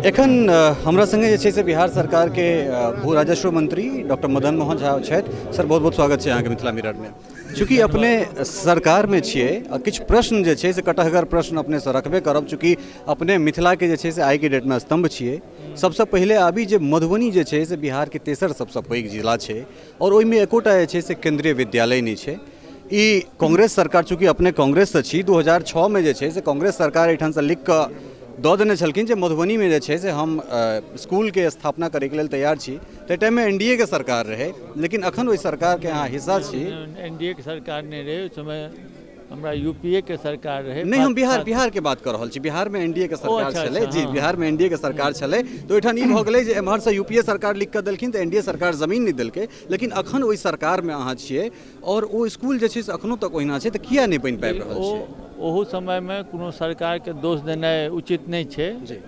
एखन हमरा संगे जे छै से बिहार सरकारके भू राजस्व मंत्री डॉक्टर मदन मोहन झा छथि। सर, बहुत बहुत स्वागत छै अहाँके मिथिला मिररमे। चूँकि अपने सरकारमे छियै आ किछु प्रश्न जे छै से कटहगर प्रश्न अपनेसँ रखबे करब, चूँकि अपने मिथिलाके जे छै से आइके डेटमे स्तम्भ छियै। सबसँ पहिले आबी जे मधुबनी जे छै से बिहारके तेसर सबसँ पैघ जिला छै आओर ओहिमे एकोटा जे छै से केन्द्रीय विद्यालय नहि छै। ई कांग्रेस सरकार, चूँकि अपने कांग्रेससँ छी, 2006मे जे छै से कांग्रेस सरकार एहिठामसँ लिखि कऽ दऽ देने छलखिन जे मधुबनीमे जे छै से हम इसकुलके स्थापना करैके लेल तैयार छी। ताहि टाइममे एन डी ए के सरकार रहै, लेकिन अखन ओहि सरकारके अहाँ हिस्सा छी। एन डी ए के सरकार नहि रहै ओहि समय, हमरा यू पी ए के सरकार रहै। नहि, हम बिहार बिहारके बात कऽ रहल छी। बिहारमे एन डी ए के सरकार छलै जी। बिहारमे एन डी ए के सरकार छलै, तऽ ओहिठाम ई भऽ गेलै जे एम्हरसँ यू पी ए सरकार लिखि कऽ देलखिन तऽ एन डी ए सरकार जमीन नहि देलकै। लेकिन अखन ओहि सरकारमे अहाँ छियै आओर ओ इसकुल जे छै से अखनो तक ओहिना छै, तऽ किया नहि बनि पाबि रहल छै? ओहू समयमे कोनो सरकारके दोष देनाइ उचित नहि छै जी।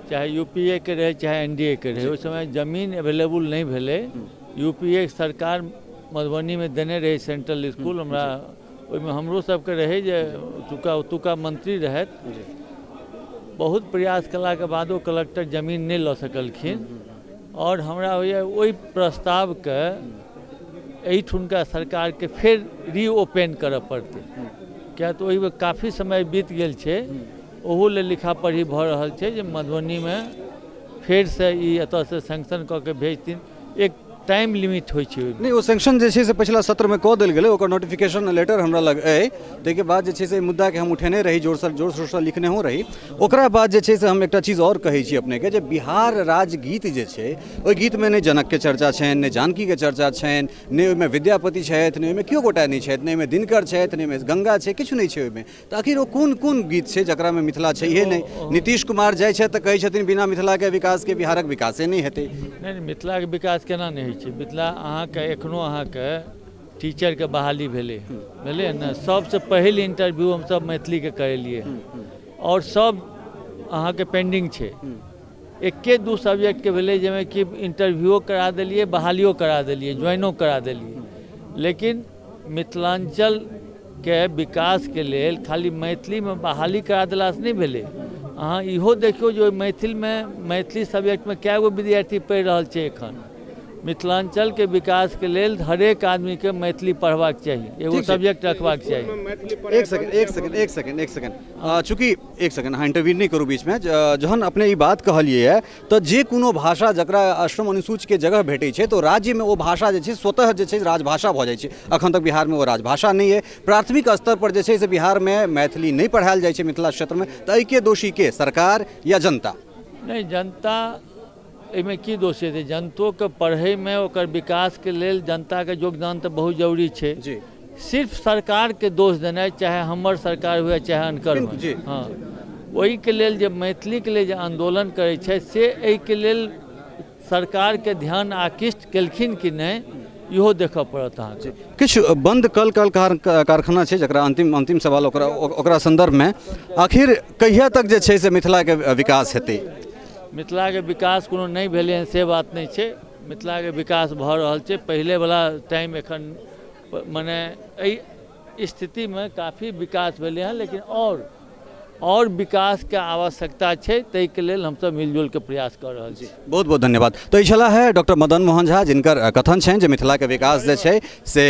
चाहे यू पी ए के रहै, चाहे एन डी ए के रहै, ओहि समय जमीन एवेलेबल नहि भेलै। यू पी ए के सरकार मधुबनीमे देने रहै सेंट्रल इसकुल। हमरा ओहिमे हमरो सबके रहै जे ओतुका मंत्री रहथि। बहुत प्रयास केलाके बादो कलेक्टर जमीन नहि लऽ सकलखिन। आओर हमरा होइए ओहि प्रस्तावके एहिठुनका सरकारके फेर रीओपन करऽ पड़तै, किया तऽ ओहिमे काफी समय बीत गेल छै। ओहू लेल लिखा पढ़ी भऽ रहल छै जे मधुबनीमे फेरसँ ई एतऽसँ सैंक्शन कऽ के भेजथिन। एक टाइम लिमिट होइ छै ओहिमे। नहि, ओ सैंक्शन जे छै से पछिला सत्रमे कऽ देल गेलै। ओकर नोटिफिकेशन लेटर हमरा लग अइ। ताहिके बाद जे छै से एहि मुद्दाके हम उठेने रही, जोरसँ जोर शोरसँ लिखनेहो रही। ओकरा बाद जे छै से हम एकटा चीज आओर कहै छी अपनेके जे बिहार राज्य गीत जे छै, ओहि गीतमे नहि जनकके चर्चा छनि, नहि जानकीके चर्चा छनि, नहि ओहिमे विद्यापति छथि, नहि ओहिमे केओ गोटा नहि छथि, नहि ओहिमे दिनकर छथि, नहि ओहिमे गङ्गा छै, किछु नहि छै ओहिमे। तऽ आखिर ओ कोन कोन गीत छै जकरामे मिथिला छैहे नहि? नीतीश कुमार जाइ छथि तऽ कहै छथिन बिना मिथिलाके विकासके बिहारक विकासे नहि हेतै। नहि, मिथिलाके विकास केना नहि होइ छै? मिथिला अहाँके एखनो अहाँके टीचरके बहाली भेलै भेलै ने, सबसँ पहिल इंटरव्यू हमसब मैथिलीके करेलियै आओर सब अहाँके पेंडिंग छै। एके दू सब्जेक्टके भेलै जाहिमे कि इंटरव्यूओ करा देलियै, बहालियो करा देलियै, ज्वाइनो करा देलियै। लेकिन मिथिलाञ्चलके विकासके लेल खाली मैथिलीमे बहाली करा देलासँ नहि भेलै। अहाँ इहो देखियौ जे ओहि मैथिलमे मैथिली सब्जेक्टमे कए गो विद्यार्थी पढ़ि रहल छै। एखन मिथिलाञ्चलके विकासके लेल हरेक आदमीके मैथिली पढ़बाक चाही, एगो सब्जेक्ट रखबाक चाही। एक सेकंड, एक सेकंड, एक सेकंड, एक सेकंड। चूँकि एक सेकंड, अहाँ इंटरव्यू नहि करू बीचमे। जहन अपने ई बात कहलियै यऽ तऽ जे कोनो भाषा जकरा अष्टम अनुसूचीके जगह भेटै छै तऽ राज्यमे ओ भाषा जे छै स्वतः जे छै राजभाषा भऽ जाइ छै। अखन तक बिहारमे ओ राजभाषा नहि अइ। प्राथमिक स्तर पर जे छै से बिहारमे मैथिली नहि पढ़ायल जाइ छै मिथिला क्षेत्रमे, तऽ एहिके दोषी के, सरकार या जनता? नहि, जनता एहिमे की दोष हेतै? जनतोके पढ़ैमे ओकर विकासके लेल जनताके योगदान तऽ बहुत जरूरी छै जी। सिर्फ सरकारके दोष देनाइ, चाहे हमर सरकार हुए चाहे अनकर हुए, हँ, ओहिके लेल जे मैथिलीके लेल जे आन्दोलन करै छै से एहिके लेल सरकारके ध्यान आकृष्ट केलखिन कि नहि, इहो देखऽ पड़त अहाँके। किछु बन्द कल कल कारखाना छै जकरा अन्तिम अन्तिम सवाल ओकरा ओकरा सन्दर्भमे, आखिर कहिया तक जे छै से मिथिलाके विकास हेतै? मिथिलाके विकास कोनो नहि भेलै हँ से बात नहि छै। मिथिलाके विकास भऽ रहल छै। पहिलेवला टाइम एखन मने एहि स्थितिमे काफी विकास भेलै हँ, लेकिन आओर विकासके आवश्यकता छै। ताहिके लेल हमसब मिलजुलके प्रयास कऽ रहल छी। बहुत बहुत धन्यवाद। तऽ ई छलाह है डॉक्टर मदन मोहन झा, जिनकर कथन छनि जे मिथिलाके विकास जे छै से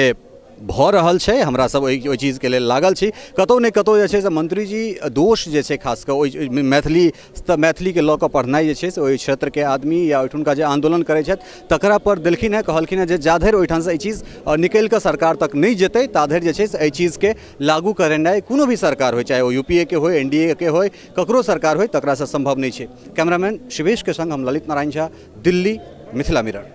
भऽ रहल छै, हमरा सब ओहि चीजके लेल लागल छी। कतहु ने कतहु जे छै से मंत्रीजी दोष जे छै खास कऽ ओहि मैथिली तऽ मैथिलीके लऽ कऽ पढ़नाइ जे छै से ओहि क्षेत्रके आदमी या ओहिठुनका जे आन्दोलन करै छथि तकरा पर देलखिन हेँ। कहलखिन हेँ जे जाधरि ओहिठामसँ एहि चीज निकलि कऽ सरकार तक नहि जेतै ताधरि जे छै से एहि चीजके लागू करेनाइ कोनो भी सरकार होइ, चाहे ओ यू पी ए के होइ, एन डी ए के होइ, ककरो सरकार होइ, तकरासँ सम्भव नहि छै। कैमरामैन शिवेशके सङ्ग हम ललित नारायण झा, दिल्ली, मिथिला मिरर।